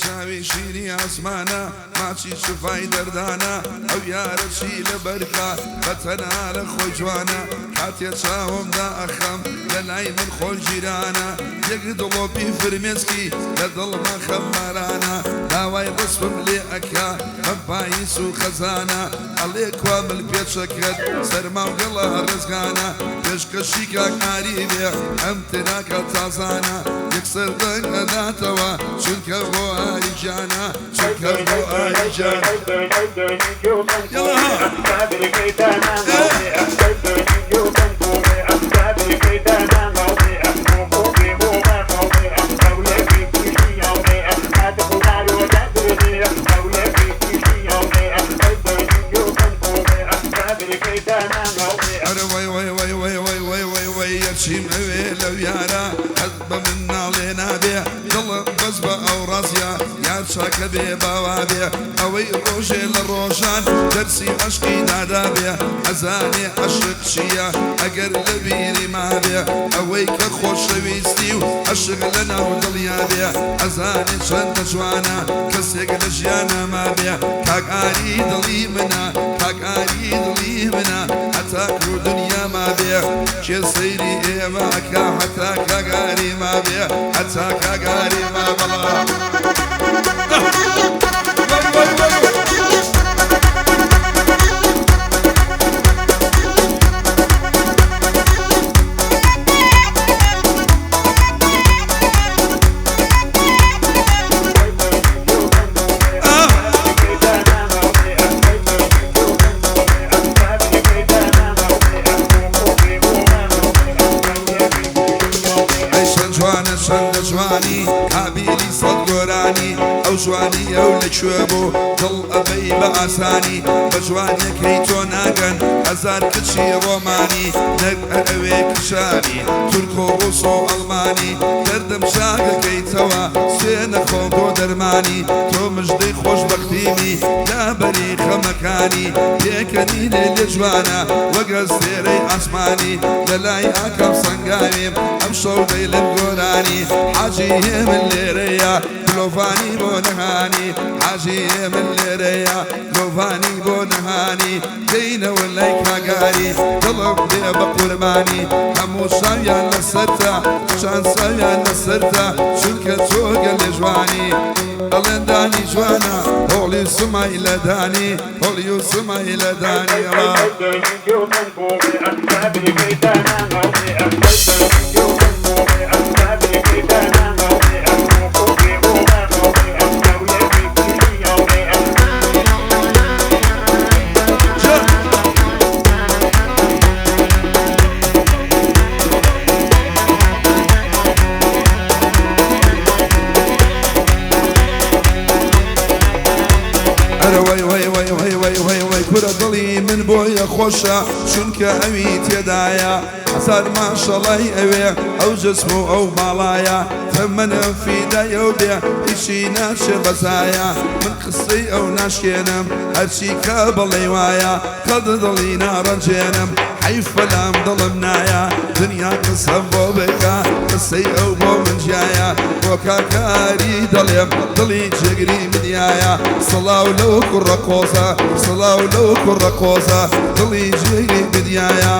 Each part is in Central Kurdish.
چاوی شیری ئاسمانە، ماچی شفای دەردانە، ئەو یارە چی لەبەرکا بە تەنها لە خۆی جوانە، کاتێ چاوم دائەخەم لە لای من خۆش جیرانە، یەک دڵۆپی فرمێسکی لە دڵما خەمبارانە، داوای ڕسفم لێ ئەکا بەم پایز و خەزانە، ئەڵێ کوا مل پێچەکەت سەرما و گەڵا ڕێزگانە، پێشکەشی کاک ئاری بێ ئەم تراکە تازانە، یەکسەر دەنگ ئەداتەوە چونکە بۆ ئاری گیانە، چونکە بۆ ئاری گیانە. یەڵا ها. ئەرێ وەی وەی وەی وەی وەی وەی وەی وەی ئەچیم ئەوێ لەو یارە قەت بە من ناڵێ نابێ دڵم بەس بە ئەو ڕازیە یار چاکە بێ باوا بێ ئەوەی ڕۆژێ لە ڕۆژان دەرسی عەشقی دادابێ ئەزانێ عەشق چییە ئەگەر لە بیری مابێ ئەوەی کە خۆشەویستی و عەشق لە ناو دڵیا بێ ئەزانێ چەندە جوانە کەسێک لە ژیانا مابێ کاک ئاری دڵی منە کاک ئاری دڵی منە هەتاکو دنیا مابێ کێ سەیری ئێمە ئەکا هەتا کاک ئاری مابێ هەتا کاک ئاری مابەڵا. وەی وەی وەی. ئا. ئەی چەند جوانە چەندە جوانی قابیلی سەد گۆرانی ئەو جوانی ئەو لە کوێ بوو دڵ ئەبەی بە ئاسانی بە جوانیەکەی تۆ ناگەن هەزار کچی ڕۆمانی نەک هەر ئەوێ کچانی تورک و ڕوس و ئەڵمانی دەردم چاکەکەیتەوە سوێ نەخۆم بۆ دەرمانی تۆ مژدەی خۆشبەختیمی لابەری خەمەکانی پێکەنینێ لێ جوانە وەک ئەستێرەی ئاسمانی لەلای ئاکام سەنگاویم ئەمشەو دەیڵێم گۆرانی حاجی هێمن لێرەیە دلۆڤانی بۆ نەهانی حاجی هێمن لێرەیە دلۆڤانی بۆ نەهانی دێینەوە لای کاک ئاری دڵم بێ بە قوربانی هەموو چاویان لەسەرتە کچان چاویان لەسەرتە چونکە تۆ گەلێ جوانی ئەڵێن دانی جوانە هۆڵی و سمای لە دانی هۆڵی و سمای لە دانی ئەڵا. جا. ئەرە وەی وەی وەی وەی وەی وەی وەی کورە دڵی من بۆیە خۆشە چونکە ئەوی تێدایە هەزار ماشەڵای ئەوێ ئەو جسم و ئەو باڵایە تەمەنم فیدای ئەو بێ هیچی ناچێ بەزایە من قسەی ئەو ناشکێنم هەرچی کە بڵێی وایە قەت دڵی ناڕەنجێنم حەیف بەلام دڵم نایە دنیا قسەم بۆ بکا قسەی ئەو بۆ من جیایە بۆ کاک ئاری دەڵێم دڵی جێگری منیایە سڵاو لەو کوڕە قۆزە سڵاو لەو کوڕە قۆزە دڵی جێگری منیایە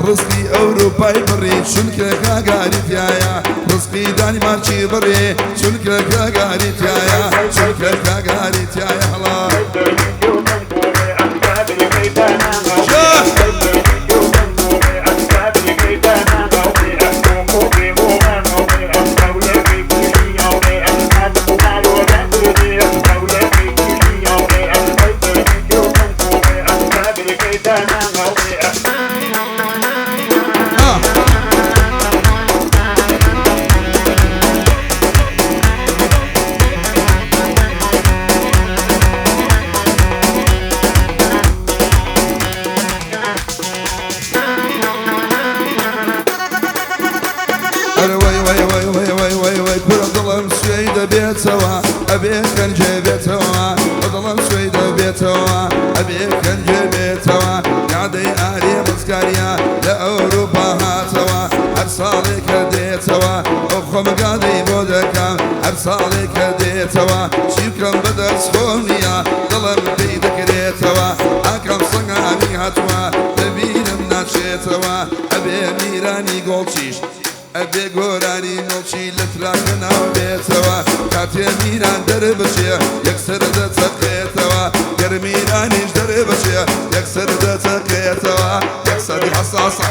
ڕزقی ئەوروپای بڕی چونکە کاک ئاری تیایە ڕزقی دانیمارکی بڕی چونکە کاک ئاری تیایە چونکە کاک ئاری تیایە هەڵا. جا. ئا. ئەرێ وەی وەی وەی وەی وەی وەی وەی کورە دڵم سوێی دەبێتەوە ئەبێ کەنجێ بێتەوە دڵم سوێی دەبێتەوە ئەبێ کەنجێ بێتەوە یادەی ئاری ڕزگاریە لە ئەوروپا هاتەوە هەر ساڵێکە دێتەوە ئەو خۆمگادەی بۆ دەکەم هەر ساڵێکە دێتەوە. دەبێتەوە، چی بکەم بەدەست خۆم نییە، دڵم پێی دەکرێتەوە، ئاکام سەنگاوی هاتووە، لە بیرم ناچێتەوە، ئەبێ میرانی گۆڵچیش ئەبێ گۆرانی مڵچی لە تراکە ناو بێتەوە، کاتێ میران دەربچێ یەکسەر دەتەقێتەوە، گەر میرانیش دەربچێ یەکسەر دەتەقێتەوە، یەکسەری حەساسە.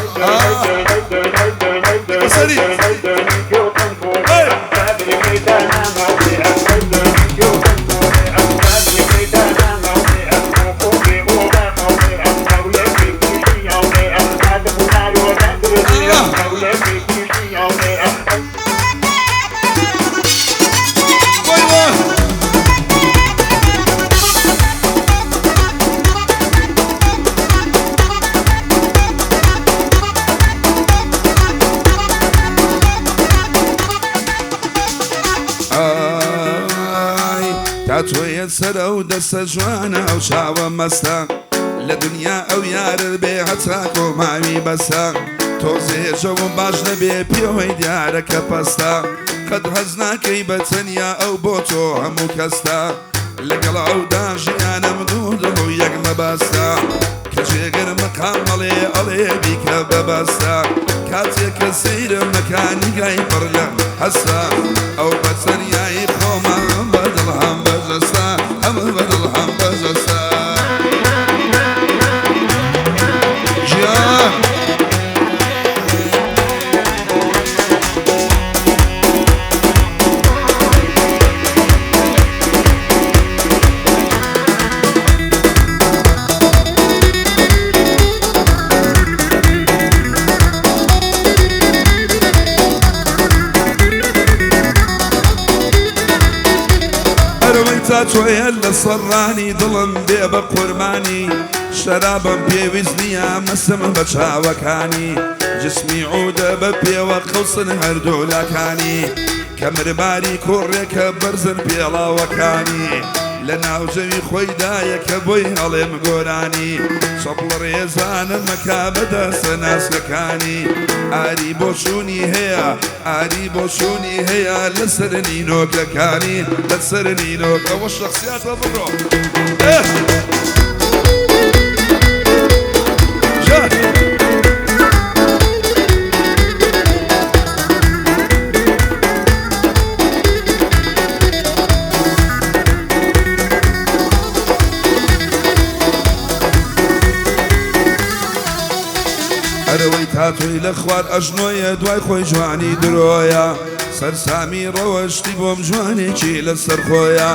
سەری وای وای. ئای تا تۆیە سەرە و دەستە جوانە ئەو چاوە مەستە، لە دنیا ئەو یارت بێ هەتا کۆماوی بەسە، تۆزێژەوە باش نەبێ پێوەی دیارە کە پەستە، قەت هەز ناکەی بە تەنیا ئەو بۆ تۆ هەموو کەستە، لەگەڵ ئەودا ژیانم دوو دڵ و یەک مەبەستە، کە جێگر مەقام ئەڵێ ئەڵێ بیکە بەبەستە، کاتێک کە سەیرم مەکە نیگای پڕ لە هەستە، ئەو بە تەنیایی خۆمە ئەم بەدڵ هەم بەجەستە، ئەم بەدڵ هەم بەجەستە. ژیان ئەرەوەی تا تۆیە لە سەرڕانی دڵم بێ بە قوربانی، شەرابم پێویست نییە مەسم بە چاوەکانی، جسمی عودە بە پێوە قەوسن هەردوو لاکانی، کەمرباری کوڕێکە بەرزن پێڵاوەکانی، لە ناوجەوی خۆیدایە کە بۆی هەڵێم گۆرانی، چەپڵە ڕێزانم مەکا بەدەستە ناسکەکانی، ئاری بۆچوونی هەیە ئاری بۆچوونی هەیە لەسەر نینۆکەکانی، لەسەر نینۆکەوە شەخسیاتە بڕۆ. جا. ئەرەوەی تاتۆی لە خوار ئەژنۆیە دوای خۆی جوانی درۆیە، سەرسامی ڕەوەشتی بۆم جوانێکی لەسەر خۆیە،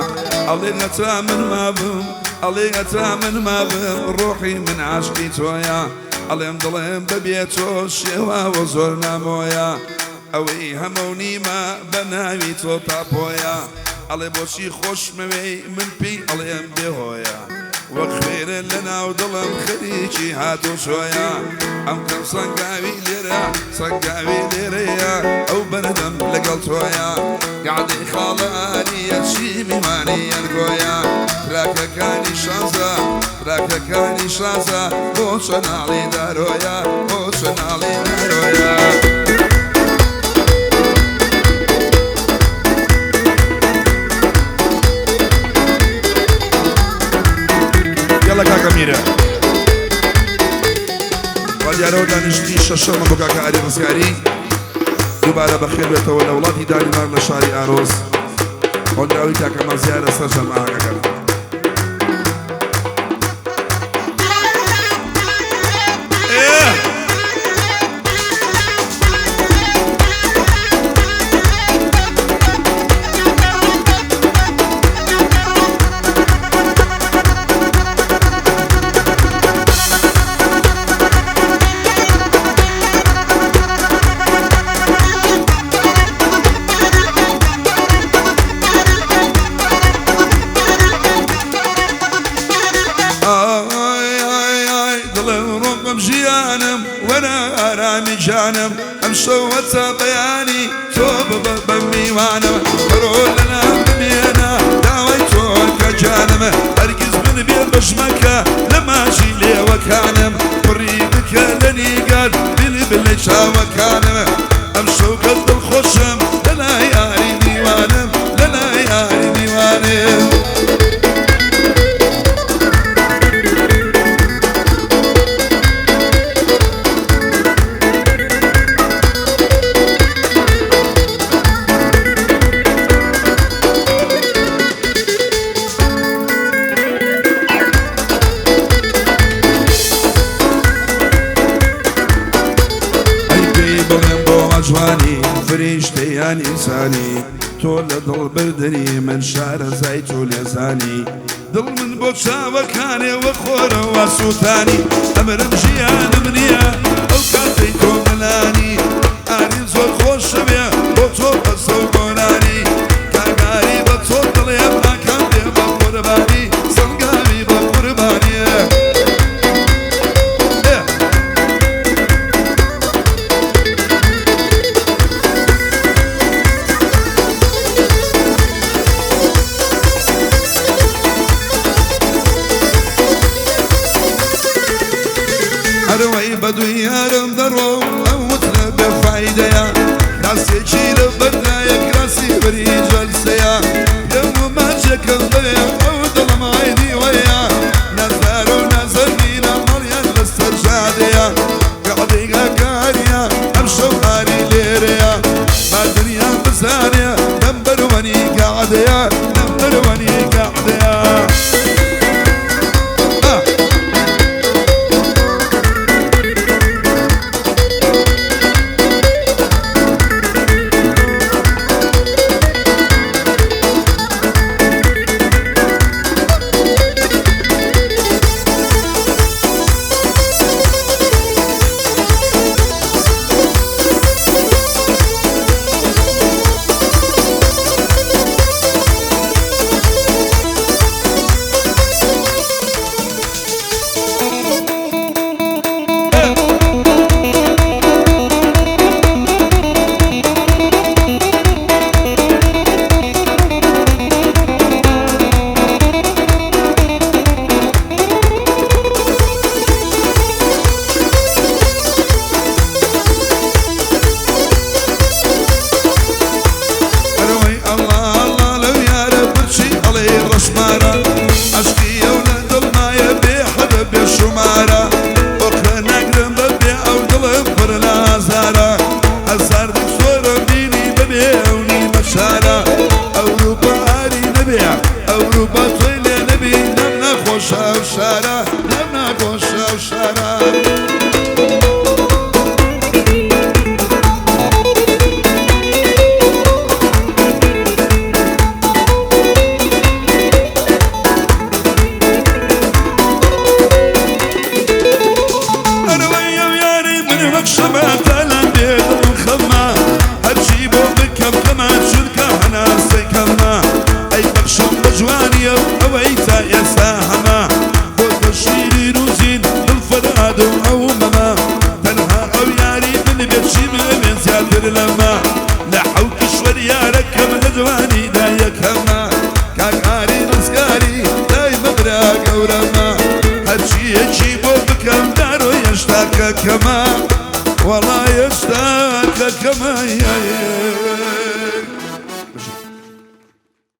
ئەڵێ هەتا من مابم ئەڵێ هەتا من مابم ڕۆحی من عاشقی تۆیە، ئەڵێم دڵێم بەبێ تۆ شێواوە زۆر نامۆیە، ئەوەی هەمە و نیمە بە ناوی تۆ تاپۆیە، ئەڵێ بۆچی خۆشمەوێی من پێی ئەڵێم بێهۆیە، وەک خوێنە لە ناو دڵم خەریکی هاتۆ چۆیە، ئەم کەم سەنگاوی لێرە سەنگاوی لێرەیە ئەو بەردەم لەگەڵ تۆیە، گەعدەی خاڵە ئاریە چی میوانی ئەنگۆیە، تراکەکانی شازە تراکەکانی شازە بۆ چەناڵی دارۆیە بۆ چەناڵی دارۆیە. یاڵا کاکە میرە وا دیارەوە دانیشتنی شەشەمە بۆ کاکە ئاری ڕزگاری دووبارە بەخێر بێتەوە لە وڵاتی دانیمارک لە شاری ئارۆس، هۆنراوی کاکە مازیارە سەرجەم ئاهەنگەکان. ئای ئای ئای دڵم ڕۆقم ژیانم وەرە ئارامی گیانم، ئەم شەوە تا بەیانی تۆ ببە بە میوانم، بڕۆ لەلام بمێنە داوای تۆ کە گیانم، هەرگیز من بێ بەش مەکە لە ماچی لێوەکانم، پڕی بکە لە نیگات بلبلەی چاوەکانم، ئەم شەو کە دڵخۆشم لەلای ئاری میوانم، لەلای ئاری میوانم. جوانی فریشتەیان ئینسانی تۆ لە دڵ بردنی من شارەزای تۆ لێزانی دڵ من بۆ چاوەکانێ وە خۆرەوە سووتانی ئەمرم ژیانم نییە ئەو کاتەی تۆ ملانی ئارین زۆر خۆشەوێ بۆ تۆ بەسە و گۆرانی کاگاری بە تۆ دڵێم ئاکام بێ بە قوربانی سنگاوی بە قوربانیە. ئەرەوەی بە دوی یارم دەڕۆم ئەو وتنە بێ فایدەیە کراسێکی لە بەردایە کراسی بەری جەلسەیە دەم و ماچێکم بەوێ ئەو دڵم عەینی وەیە نازدار و نازەنینە ماڵیان لەسەر جادەیە قەعدەی گاکاریە ئەمشەو ئاری لێرەیە با دنیا بزانێ لەم بەروەنی قەعدەیە لەم بەروەنی قەعدەیە. ئەرەوەی ئەڵڵا ئەڵڵا لەو یارە پرچی ئەڵێی ڕەشمارە عەشقی ئەو لە دڵمایە بێ حەدە بێ شومارە ئۆقرە ناگرم بە بێ ئەو دڵم پڕ لە ئازارە هەزار دکتۆرم بینی بەبێ ئەو نیمە چارە ئەوروپا ئاری نەبێ ئەوروپا تۆی لێ نەبی لەم ناخۆشە ئەو شارە لەم ناخۆشە ئەو شارە. ئەرەوەی ئەو یارەی من وەک شەمە تالان بێ دڵم خەمە هەرچی بۆ بکەم کەمە چونکە هەناسەی کەمە ئەی بەخشم بە جوانیەو ئەوەی تا ئێستا هەمە بۆ شیرین و زین دڵ فەرهاد و ئەو مەمە تەنها ئەو یاری من بێ چی بمێ زیاتر لەمە لە حەو کیشوەر یارەکەم لە جوانیدا یەکەمە کاک ئاری ڕزگاری دای بەبرا گەورەمە هەرچیەکی بۆ بکەم دارۆ هێشتا کە کەمە وەڵا هێشتا کە کەمە.